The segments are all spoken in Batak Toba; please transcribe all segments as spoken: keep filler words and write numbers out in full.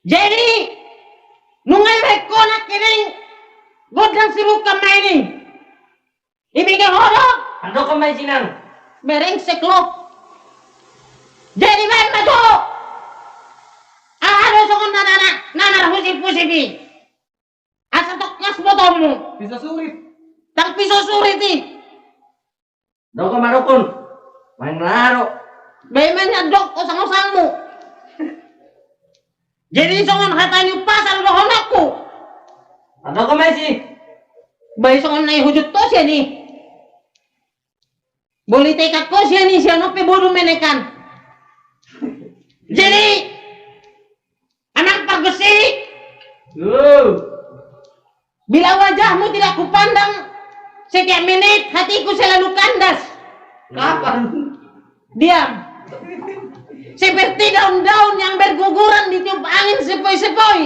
Jadi, nunga ibaen ho nangkining gondang sibuk ma i. Ibege ho do? Andok ma i, Inang. Berengsek lo. Jadi baen ma jo. Aha do songon na, na, na, na marhusip-husip i? Asa tongkas botomu. Piso surit. Ndang piso surit i. Dok ma, dok on. Main laro. Baen ma i, andok osang-osangmu. Jadi songon hata ni umpasa do dohononku. Andok ma i si. Baen songon na ihujut ho sian i. Boli tekad ho sian i, sian on pe boru menekan. Jadi, Amang pargonsi. Yo. Bila wajahmu tidak kupandang, setiap menit hatiku selalu kandas. Kapan? Diam. Seperti daun-daun yang berguguran ditiup angin sepoi-sepoi.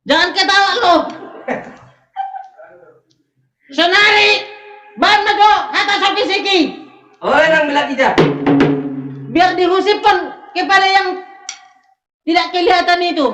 Jangan ketawa lo. Sonari, baen ma jo hata so fisik i. Oi, nang belat ija. Biar dihusiphon kepada yang tidak kelihatan itu.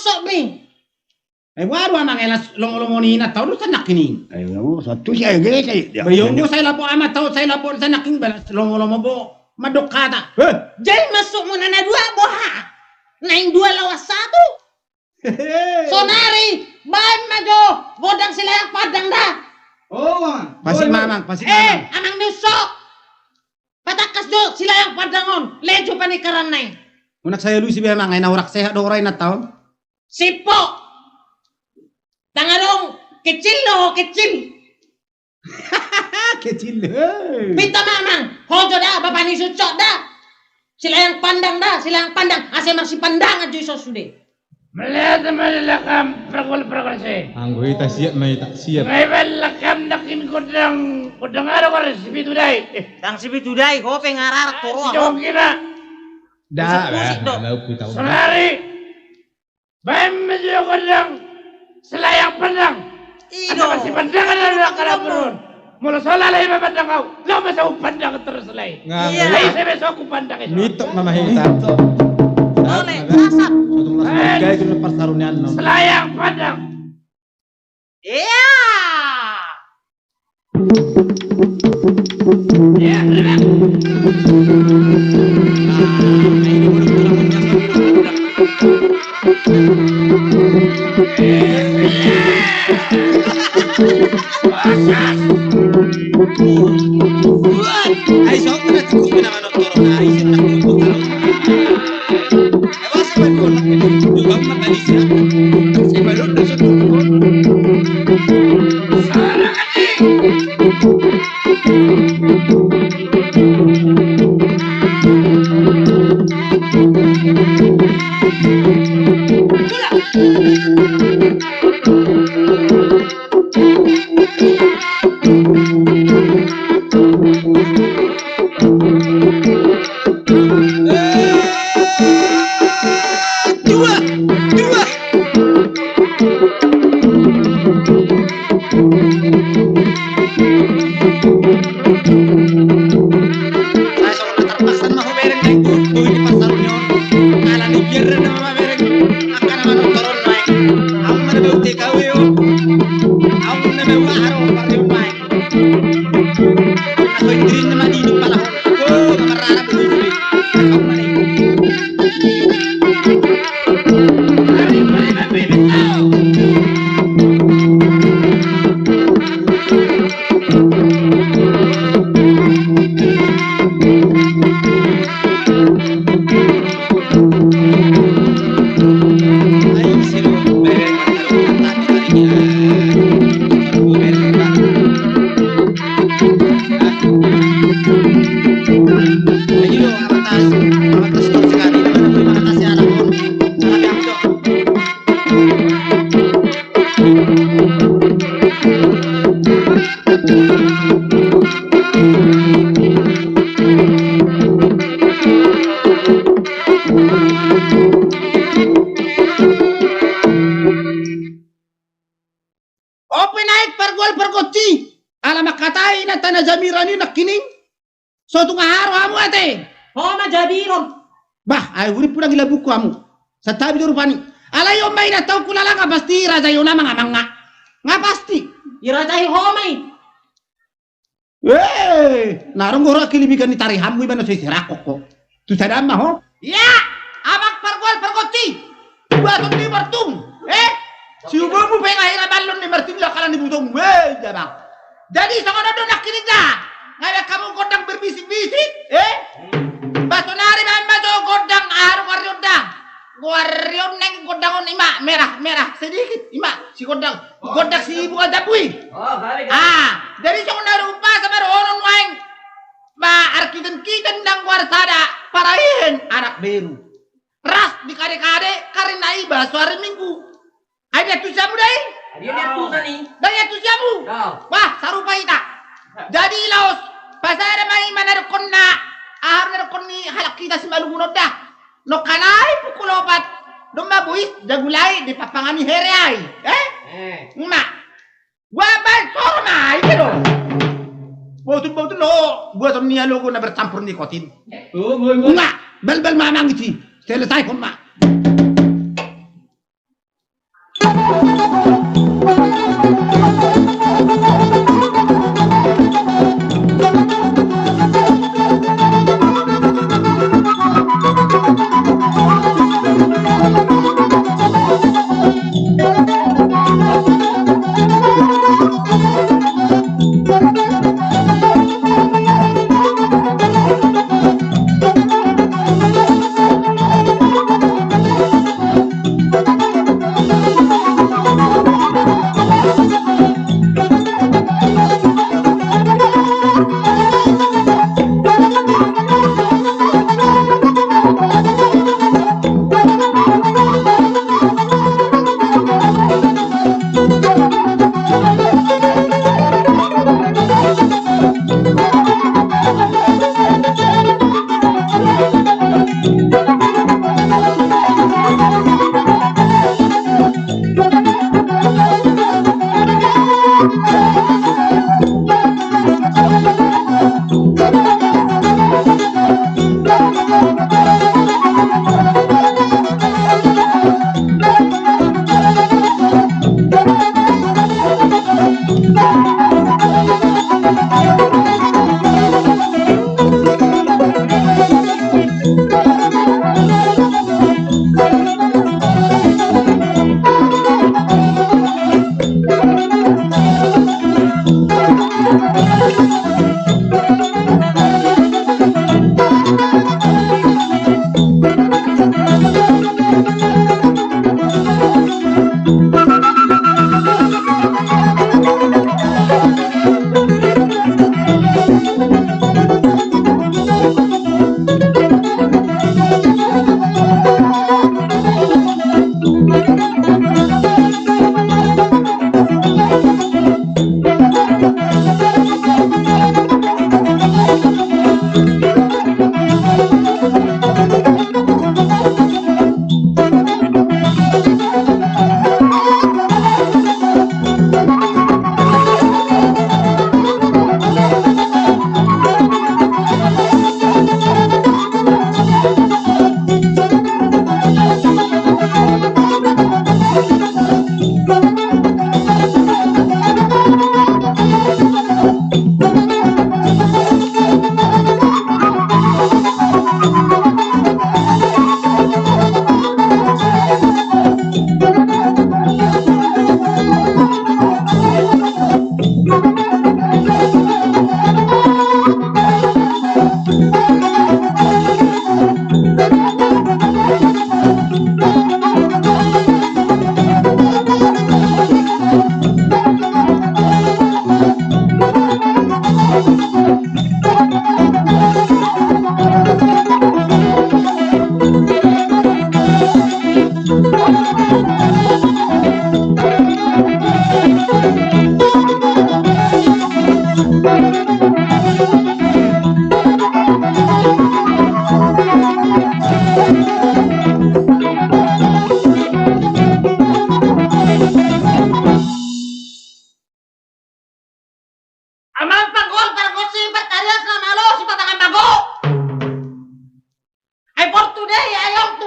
Sok ni. Eh, waduh, amang, elas lomo-lomo ni na tahu lu sanak ini. Ayo, satu si ayo gini saya. Bayong gua saya lapo amat tahu saya lapo sanak ini balas lomo-lomo bo. Madok kata. Eh, jadi masuk mu na dua boha. Naing dua lawas satu. Sonari, baen ma jo, godang Silayang Pandang da. Oh, pasti mamang, pasti eh, mamang. Amang ni uso. Patangkas jo Silayang Pandang on, lejo panikaran nai. Unak saya lusi be amang, ai na orak sehat do orai na taon. Sipo. Tangadong kecil do, kecil. Kecil do. Pinta mamang, hojo da, bapa ni sucok da. Silayang Pandang da, Silayang Pandang, ase marsipandangan jo iso sude. Melihat melihat lakam pergol pergol se. Anggo ita siap ma ita, siap. Ngai lakam dakin godang, godang ada kor sipitu dai. Eh. Dang sipitu dai, ho pe ngararak toro. Jongkina. Da, musik do. Sonari. Baen ma jo godang Silayang Pandang. Ido. Asa marsipandangan do angka na borun. Molo so lalai mamandang au, laho ma so pandang terus lai. Iya. Ai ise be so ku pandang itu. Mitok nama hita. Ole, sasat. Satu las. Silayang Pandang. Iya. Ope naik pargual pargonsi. Ala mangkatai na tana jamiran i nangkining. So tung aha ro hamu ate? Ho ma jamiron. Bah, ai hurippu dang i labukku hamu. Santabi do rupani. Alai on ma i na taon hulala nga pasti i rajai on amang amang nga. Nga pasti. I rajai ho ma i. Weh, na ro nggo ro akilibigan ni tarihanmu iba na so iserahon ho. Tu sada ma ho. Ia, abang pargual pargonsi. Buaton ni martung. Eh? Siubomu pe nga hira ballon ni martung lakala ni butomu. Weh, jabang. Jadi songon on do nangkining da. Nga be hamu gondang berbisik-bisik, eh? Bah sonari baen ma jo gondang aha do goarrion da. Goarrion nang gondang on ima merah-merah sedikit ima si gondang. Gondang si bunga jambu i. Ah, jadi songon na ro umpasa ma dohonon nuaeng. Ba arkitan-kitan nang goar sada paraihen anak beru. Ras di kade-kade karina iba so ari Minggu. Ai diantusi hamu da i? Ai diantusi hamu? Bah, sarupa hita. Jadi laos pasada ma i ma na dohonon na aha na dohonon ni halak hita Simalungun on da. Nongkanai pukul opat domma bois jagulai di pampangami here ai. Eh? Ima. Gua baen soro ma i do. Botul-botul lo buaton ni alogo na bercampur nikotin. Ima, bal-bal ma amang isi. Selesaihon ma.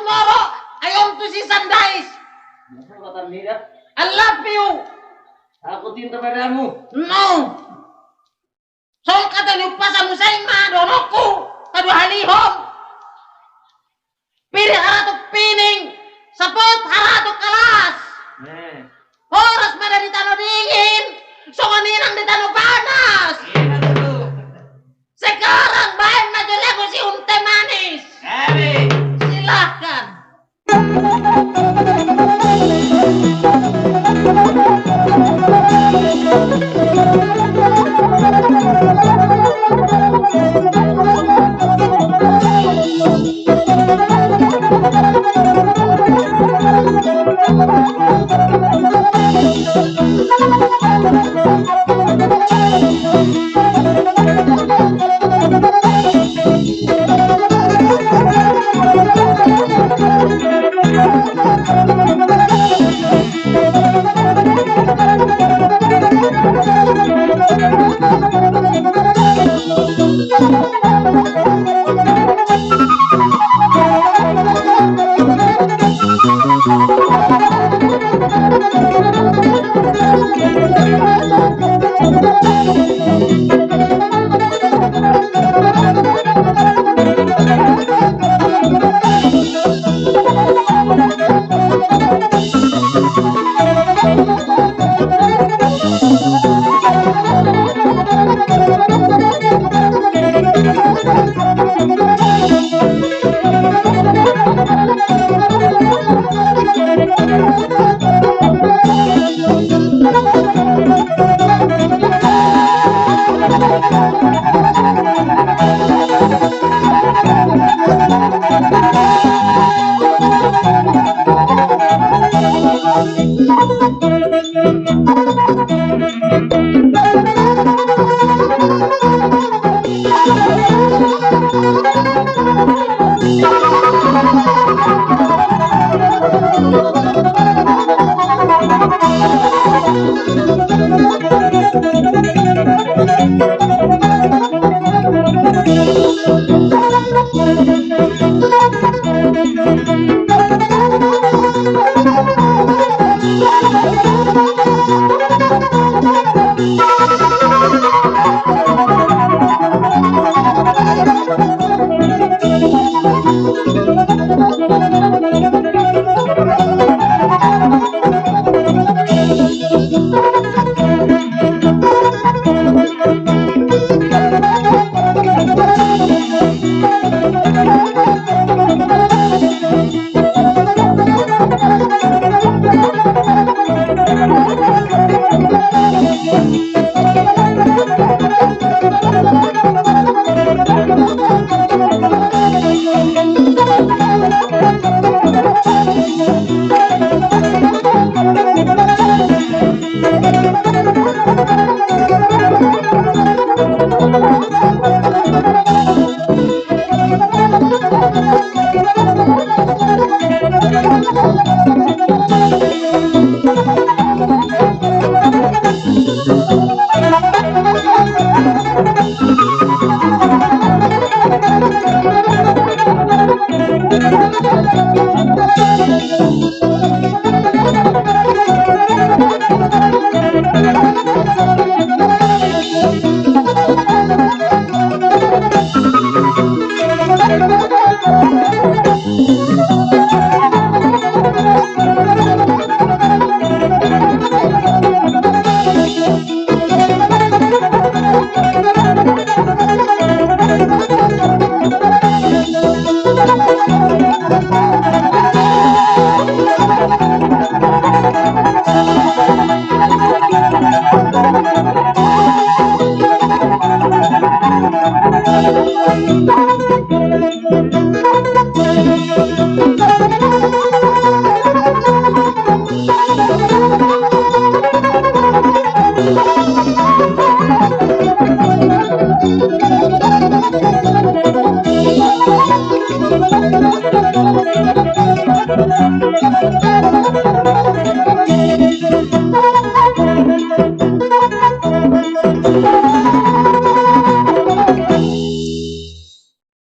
Moro, ayam tu si Sandais. Masa kata nida? I love you. Aku cinta padamu. No. Songon hata ni umpasa muse ma dohononku, paduahalihon. Pir haratok pining, saput haratok alas. Eh. Horas ma di tano dingin, songon inang di tano panas. Iya, betul. Sekarang baen ma jolo si Unte Manis. Gabe. Silahkan.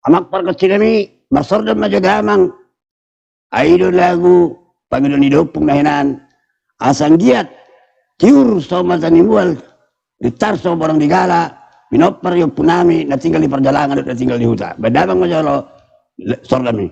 Amang pargonsi nami, marsondot ma jo damang. Ai i do lagu pangidoan ni da ompung na hinan, asa anggiat tiur so mata ni mual, lintar so borang ni gala, pinompar ni ompungnami na tinggal di parjalangan dohot na tinggal di huta. Baen damang ma jolo sordam i.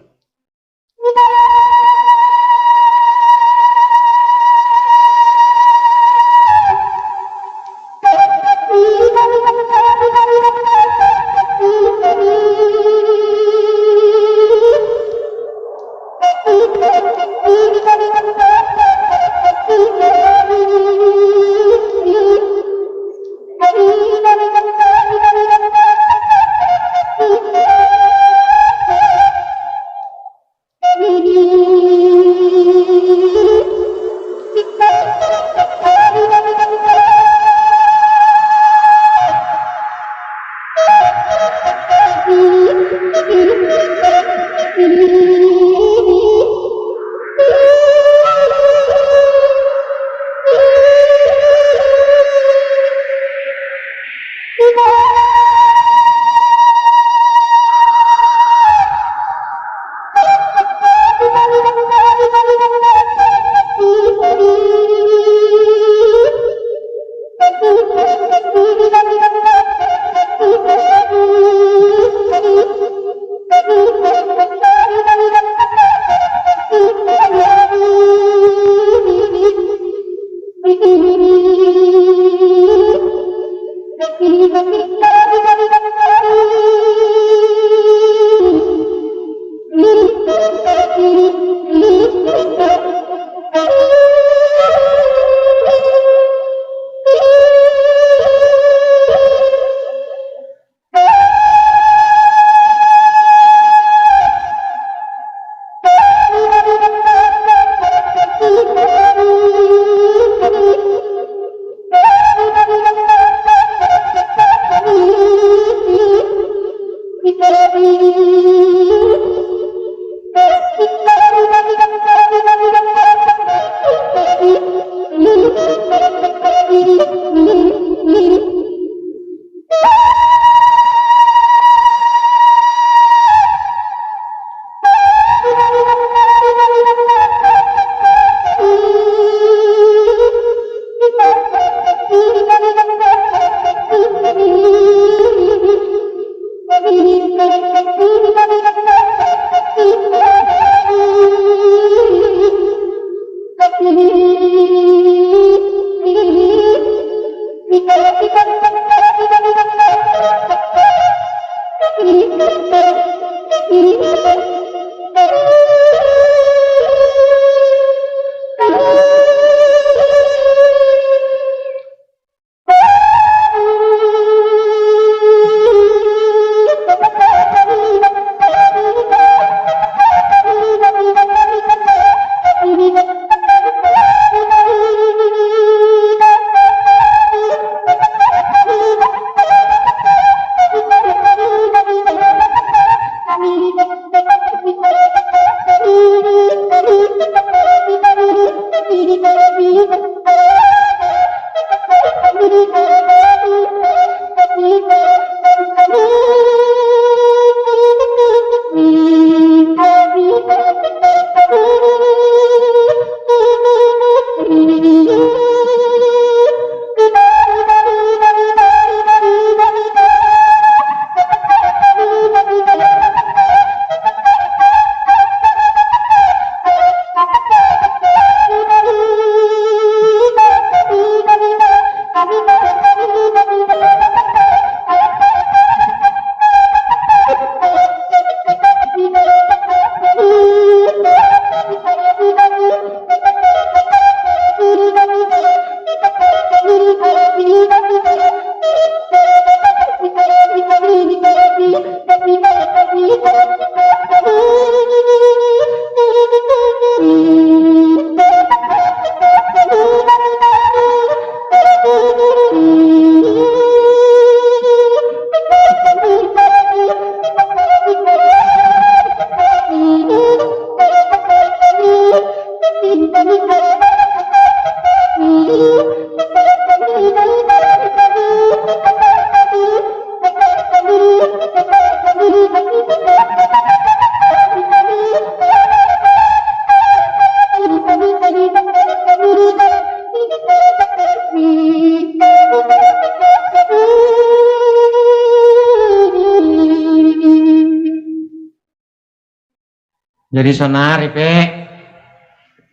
Jadi sonari pe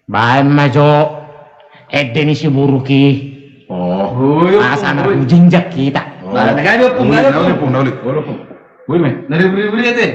baen ma jo ende ni si buruk i. Oh. Asa na rujingjak hita. Baen ma jo, Pung. Uli, uli, Pung. Uli, Pung. Uli, Pung. Uli, Pung.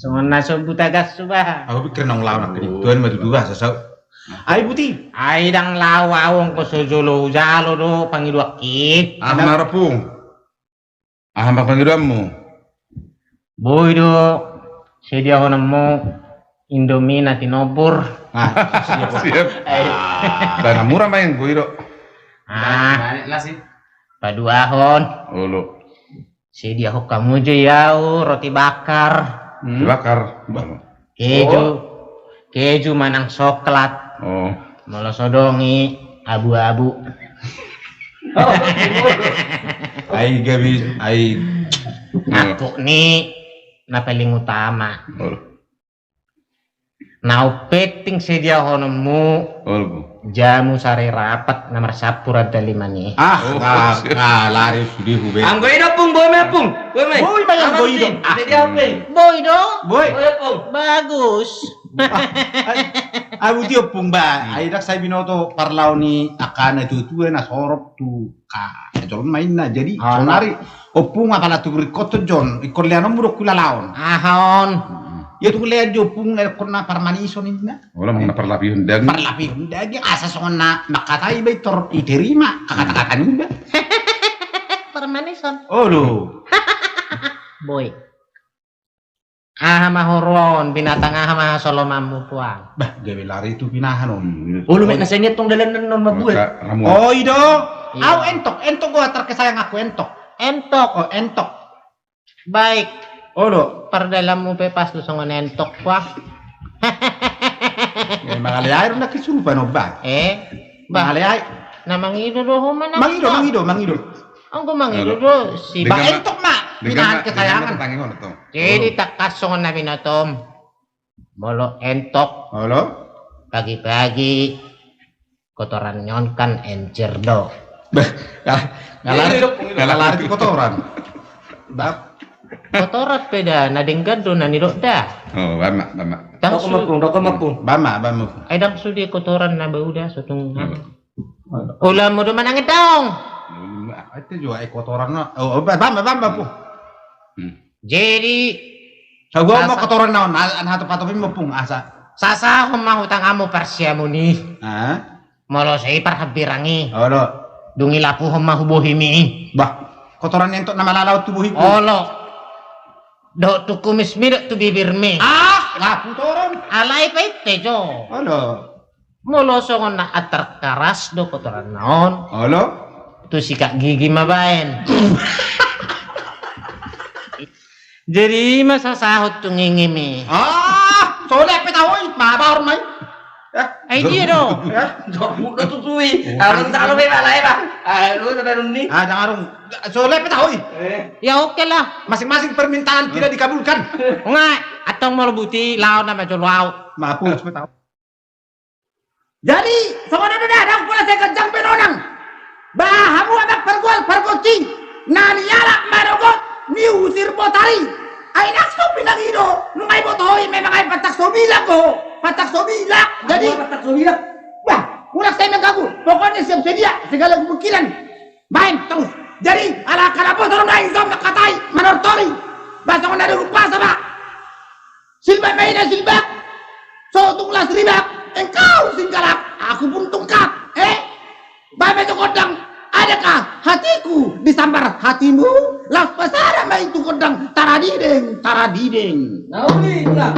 Songon na so buta gas suba. Au pikir naung laho nangkin tuan ma tutu bah sasau. Ai buti. Ai ndang laho au, anggo so jolo hujalo do pangidoanki. Aha ma, Pung? Aha ma pangidoanmu? Boi do sediahononmu Indomie na tinombur. Ah, siap. Siap. Ai. Ah. Bah, na mura ma i, boi do. Ah. Paduahon. Olo. Sediahon hamu jo i au roti bakar. Hmm. Roti bakar. Keju. Oh. Keju manang soklat. Oh. Molo so adong i abu-abu. Ai gabe, ai. Angkuk ni na paling utama. Oh. Na umpenting sediahononmu. Olo, Pung. Jamu sari rapat na marsampur andaliman i. Ah, oh, nga, siap. Nga lari sude hube. Anggo i do, Pung, boi ma, Pung. Boi ma. Boi ma, anggo i do. Ah. Jadi apa? Boi do. Boi. Boi, Pung. Bagus. Ah, ai, ai buti, Pung, bah. Hmm. Ai ndang sai binoto parlao ni angka na tuatua na sorop tu ka jolma inna. Jadi, ah, sonari, Ompung, apala tu ringkot on, ingkon leanonmu do hulalaon. Aha on? Hmm. Ia tu lean jo, Ompung, lean ingkon na parmanison inna. Olo, manang na parlapihon daging. Parlapihon daging, asa songon na mangkatai ba i tor diterima, kakata-kata niba. Parmanison. Olo. Boi. Aha ma ho ro on, binatang aha ma hasolomanmu, Puang? Bah, gabe lari tu pinahan on. Olo, met na sai nian tong dalan on mabuat. Maka ramuan. Oh, i do. Iya. Au entok, entok goar terkesayanganku, entok. Entok. Oh, entok. Baik. Olo. Pardalanmu pe pas do songon entok, Puang. Eh, mangaleai do na kesurupan, Om, bah. Eh, bah. Mangaleai. Na mangido do ho ma na. Mangido, mangido, mangido. Anggo mangido do si. Bah, entok ma. Pinahan kesayangan. Jadi tangkas songon na binotom. Molo entok. Molo. Pagi-pagi. Kotoran ni on kan encer do. Bah, ngalari, ngalari tu kotoran. Bah. Kotoran pe da, na denggan do na nidok da. Oh, bama, bama. Doko mapung, doko mapung. Bama, bama. Ai dang sude kotoran na bau da, sotung. Ulamu do manang edong. Itu juga, eh, kotoran na. Oh, bama, bama, pung. Jadi, sahuahon ma kotoran na on, an hatopi-hatopi ma pung, asa. Sasahon ma hutang hamu parsiamun i. Molo so i parhambirang i. Olo. Dung i lapuhon ma hu bohimi i. Bah, kotoran entok na malalaot tu bohiku. Olo. Dohot tu kumismi dohot tu bibirmi. Ah, lapu toron. Alai pe inte jo. Olo. Molo songon na antar karas do kotoran na on. Olo. Tu sikat gigi ma baen. Jadi i ma sasahot tu ngingimi. Ah, soleh pe tahu i, ma bahor mai. Eh? Ai dia do. Eh? Jokmu do tutui. Arun saro be malai, Bang. Ah, lu sampai runi. Ah, jangan arun. Soleh pe tahu i. Eh. Ya oke lah. Masing-masing permintaan tidak dikabulkan. Ngai, antong molo buti laon nama jolo au. Mapu, supaya tahu. Jadi songon on do da, ndang pola sai ganjang be nonang. Bah hamu amang pargual pargonsi na nialap marogot niusir botari. Ai ndang so pinangido, nunga iboto ho i memang ai patak so bilak ho, patak so bilak. Jadi patak so bilak. Bah, unang sai mengganggu. Pokoknya siap sedia segala kemungkinan. Baen terus. Jadi ala angka na poso do na ingkau mangkatai manortori. Bah songon na dong umpasa bah. Silbak ma ina silbak. So tung las ribak. Engkau singgalak, aku pun tungkak. Eh? Bah ma tu gondang. Adakah hatiku disambar hatimu? Las pasada ma i tu gondang. Taradideng, taradideng. Nauli pulang.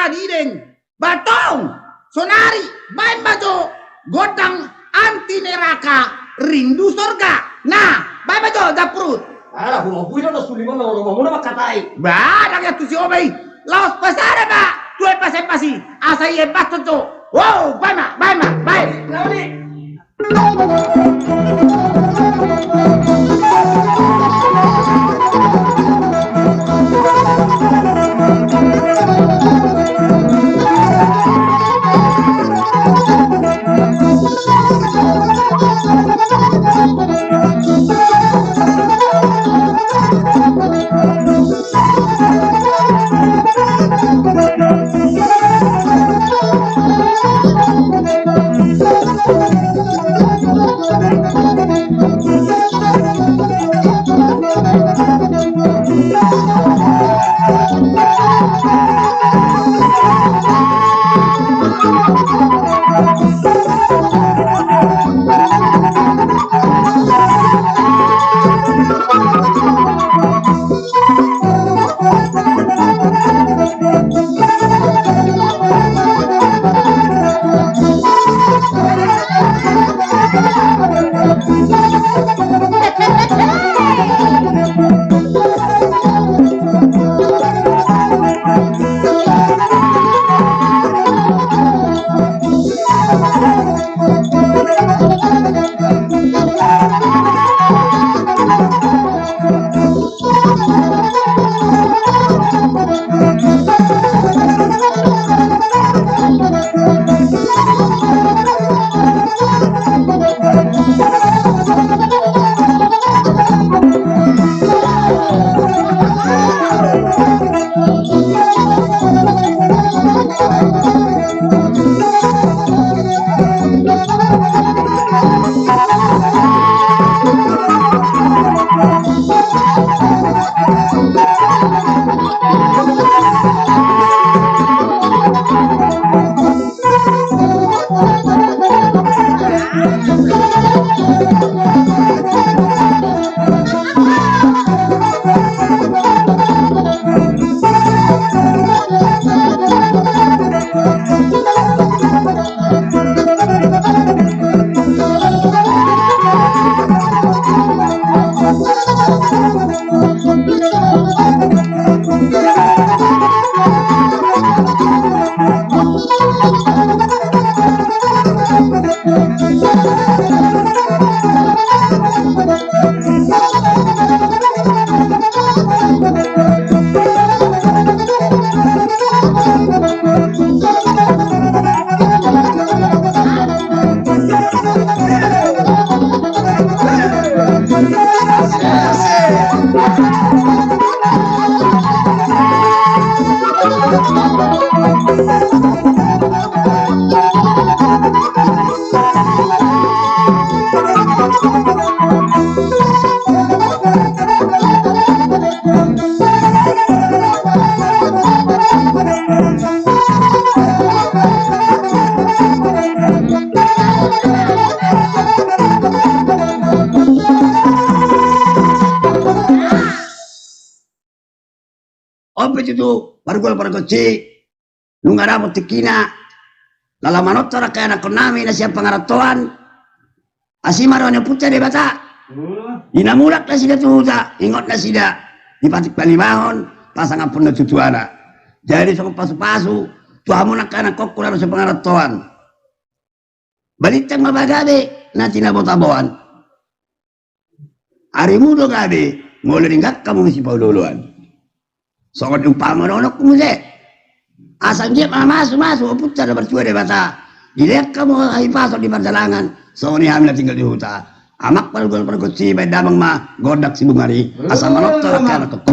Dideng, batong, sonari, baen ma jo gondang anti neraka, rindu sorga. Nah, baen ma jo jamprut. Ala, hurobui do na suliman na hurobui muna mangkatai. Ba, dang ia tu si obai. Laos pasada ma tu epasepasi. Asa ia baton jo. Wow, baen ma, baen ma, baen. Lauli. On pe tutu, pargual pargonsi, nunga dapot tingkina, laho manortor angka ianakhonnami na sian pangarantoan, asi ma roha ni Ompunta Debata. Di na mulak nasida tu huta, ingot nasida, di patik panimahon, pasangaphon na tu tuana. Jadi songon pasupasu tu hamu angka ianakhonhu na ro sian pangarantoan. Balintang ma pagabe na tinabotaboan. Arimu do gabe, molo denggan hamu sipaolooloan. Songon umpama dohononku muse. Asa anggiat ma mamasu-masu Ompunta na martua Debata. Dilehon hamu hahipason di pardalangan, songon i hami na tinggal di huta. Amang pargual pargonsi, baen damang ma gondang sibungan i. Asa manortor angka ianakhonhu.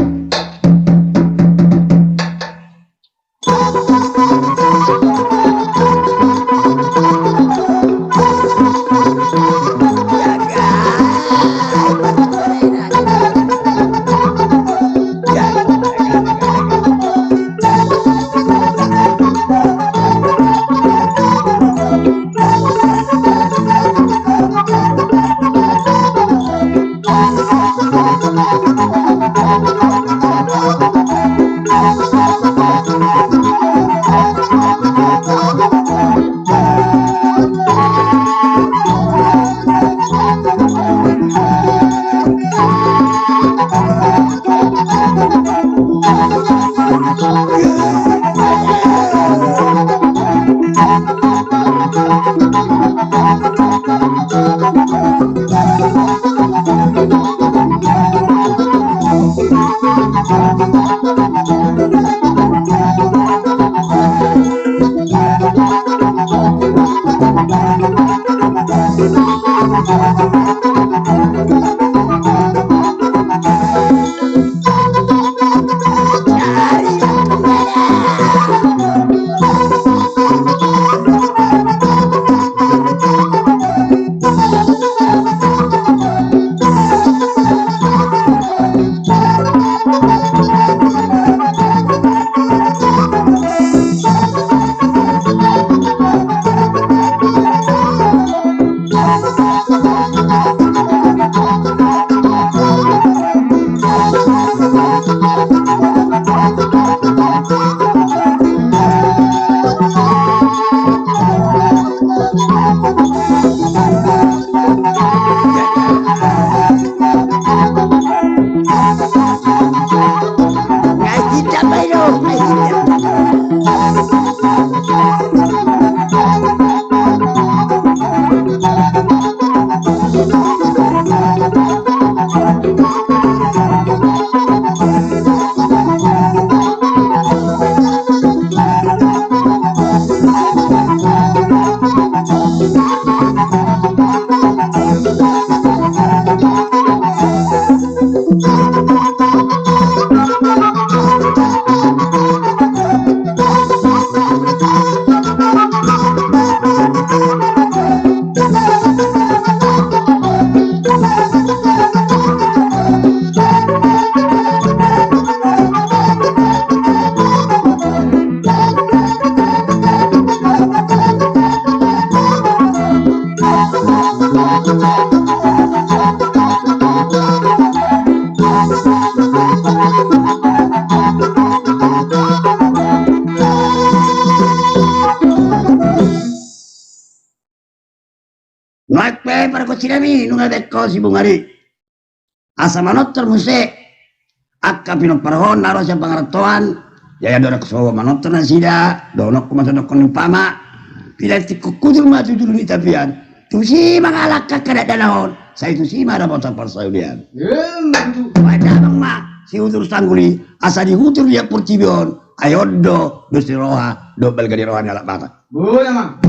Nuaeng pe pargonsinami nunga dibaen ho si Bung Ari. Asa manortor muse angka pinomparhon na ro sian pangarantoan, jadi andorang so manortor nasida, dohononku ma songon dokkon ni umpama, pila tingkos hujur ma tu julu ni tapian, tusi ma halak angka dakdanak on, sai tusi ma dapotan parsaulian. Em, tutu. Baen damang ma si hujur sanggul i, asa di hujur di portibi on, ai on do dos ni roha dohot balga ni roha ni halak Batak. Boi, amang.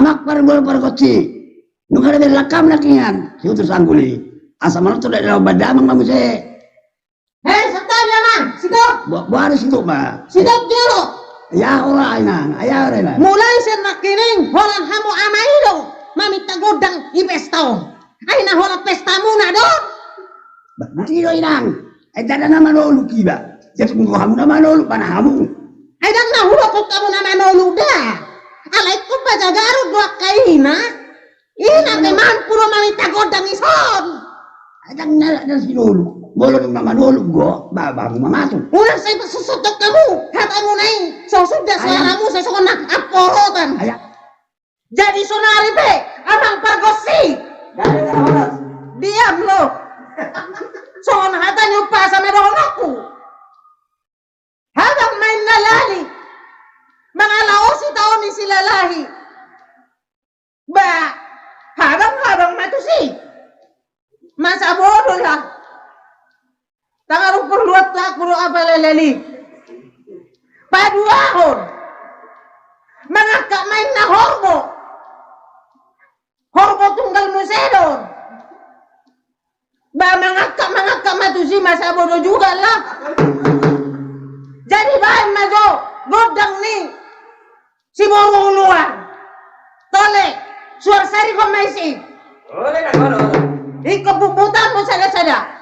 Akbar, boru pargonsi. Nunga da bellak hamu nangkiningan, si Utusan Guli. Asa manonton da dalam badamang ma muse. Hei, santabi amang, sidok. Bo-, boha do sidok, ba? Sidok jolo. Ia ora, inang, ia ora, inang. Mulai sian nangkining, holan hamu ama i do maminta gondang di pesta on. Ai na holan pestamuna do. Ba, buti do, inang. Ai ndada na manoluk iba. Jadi mungkin hamu na manoluk, ba na hamu. Ai ndang na hudokkon hamu na manoluk da. Alai ingkon pajagarhon do angka ina. Ina pe mampu do maminta gondang dison. Ai ndang na, ndang sinoluk. Molo dung na manoluk do, ba, ba hamu mamatu. Unang sai pasusut hamu hatamuna i. So suda suaramu, so songon na amporotan. Ai. Jadi sonari pe, amang pargonsi. Diam lo. Songon hata ni umpasa ma dohononku. Habang ma inna lali, mangalaosi tao ni silalahi. Ba, habang, habang ma tusi. Masa bodo lah. Tangarung perluat tak perlu apa leleli. Paduahon. Mangangkat ma inna horbo. Horbo tunggal muse do on. Ba mangangkat, mangangkat ma tusi, masa bodo juga lah. Jadi baen ma jo gondang ni si boru uluan. Tole, suar sari ko maisi. Ingkon bubutanmu sada-sada.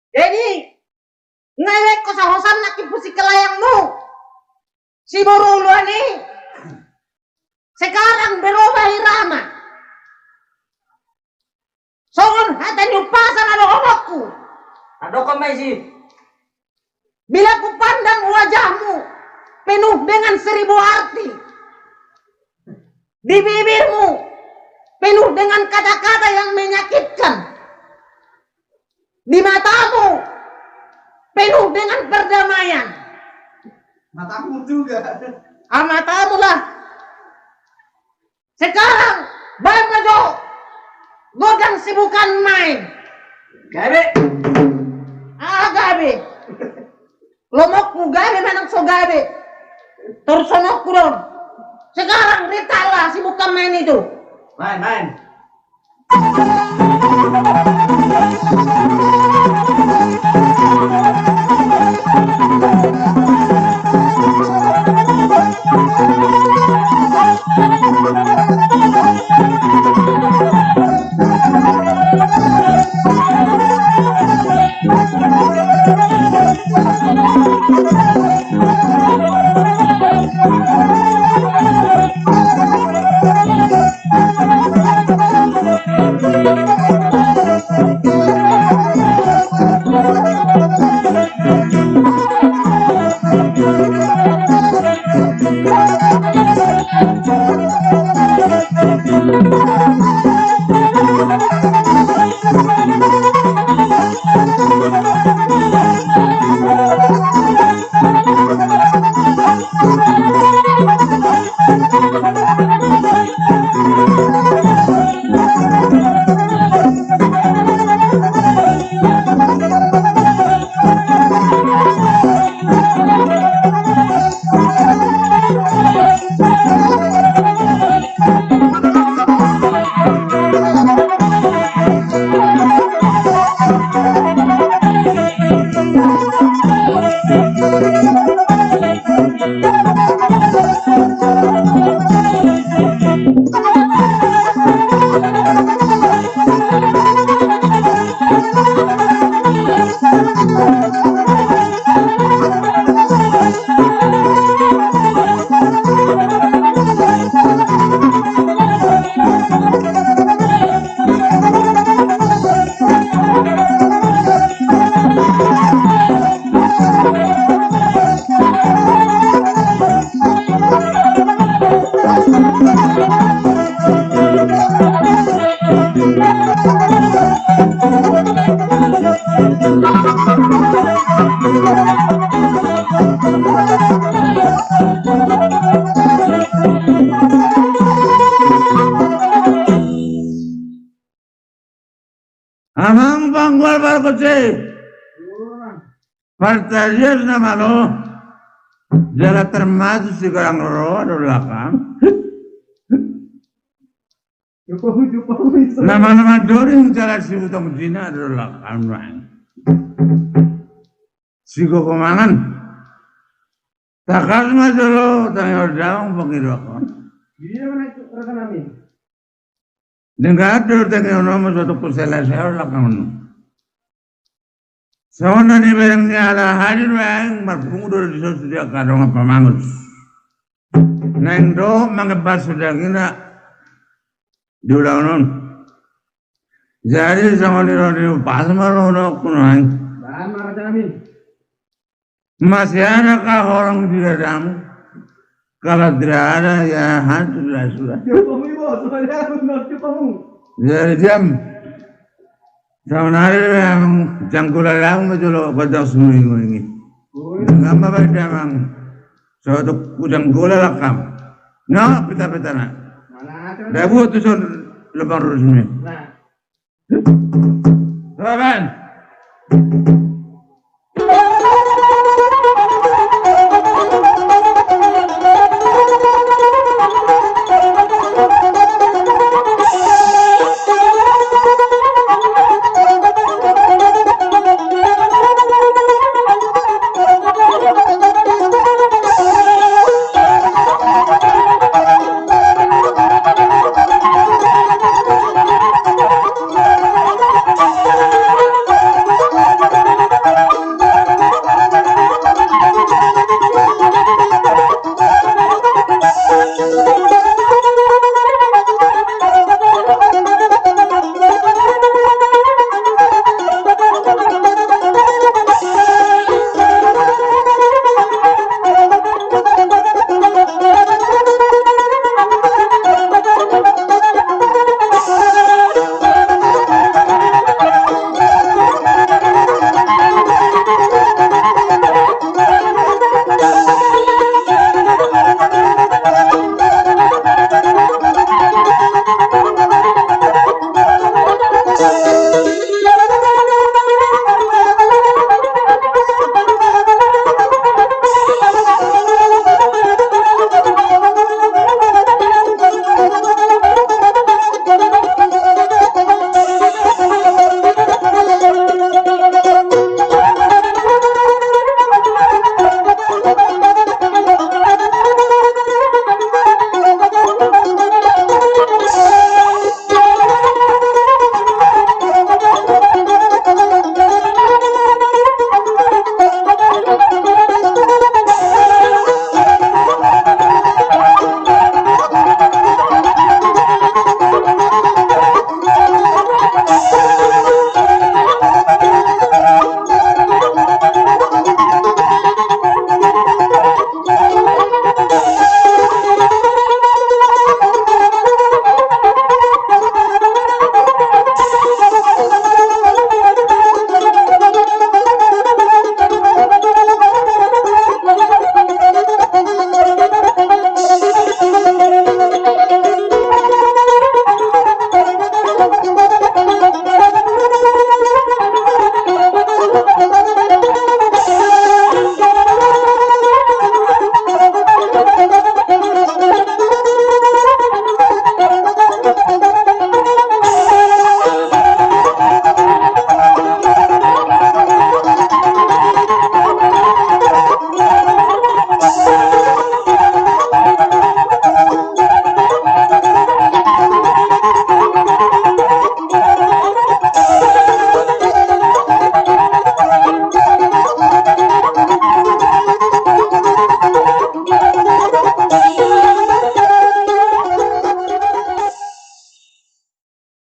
Jadi, nga ibaen ho sahosan nangkin pusing kelayangmu. Si boru uluan i. Sekarang berubah irama. Songon hata ni umpasa na dohononku. Adong ma isi. Bila kupandang wajahmu penuh dengan seribu arti, di bibirmu penuh dengan kata-kata yang menyakitkan, di matamu penuh dengan perdamaian. Matamu juga. Ah, matamu lah. Sekarang, baen ma jo godang sibukanmu i. Gabe. Ah, gabe. Lomoku gabe manang so gabe. Torus songon on do. Sekarang, rintaklah sibukanmu i tu. Baen, baen. Amang panggual pargonsi, partajia na malo, jala termasuk si Garang Roro do lakam. Na malo mandoding jala si Utang Jina do lakam. Si gogo mangan. Tangkas ma jolo tangiang damang pangidoan. Denggan do tangiang on, molo so tung selesai on lakam. Songon na nibaen ni halak hadir baen, marpungu do dison sude angka dongan pamangus. Naeng do mangembar sude angka na di ulaon on. Jadi songon i do di umpasa ma dohononku nuaeng. Masih adakah orang di dadamu? Kalau tidak ada, ya hancurlah sudah. Jadi diam. Saonari yang jangkulan laung ma jolo godang suminggu ini. Ngapa baik damang? Sotuk kujangkulan lakam. No, pita-pita na. Dabu tu son lubang rusmi. Laban.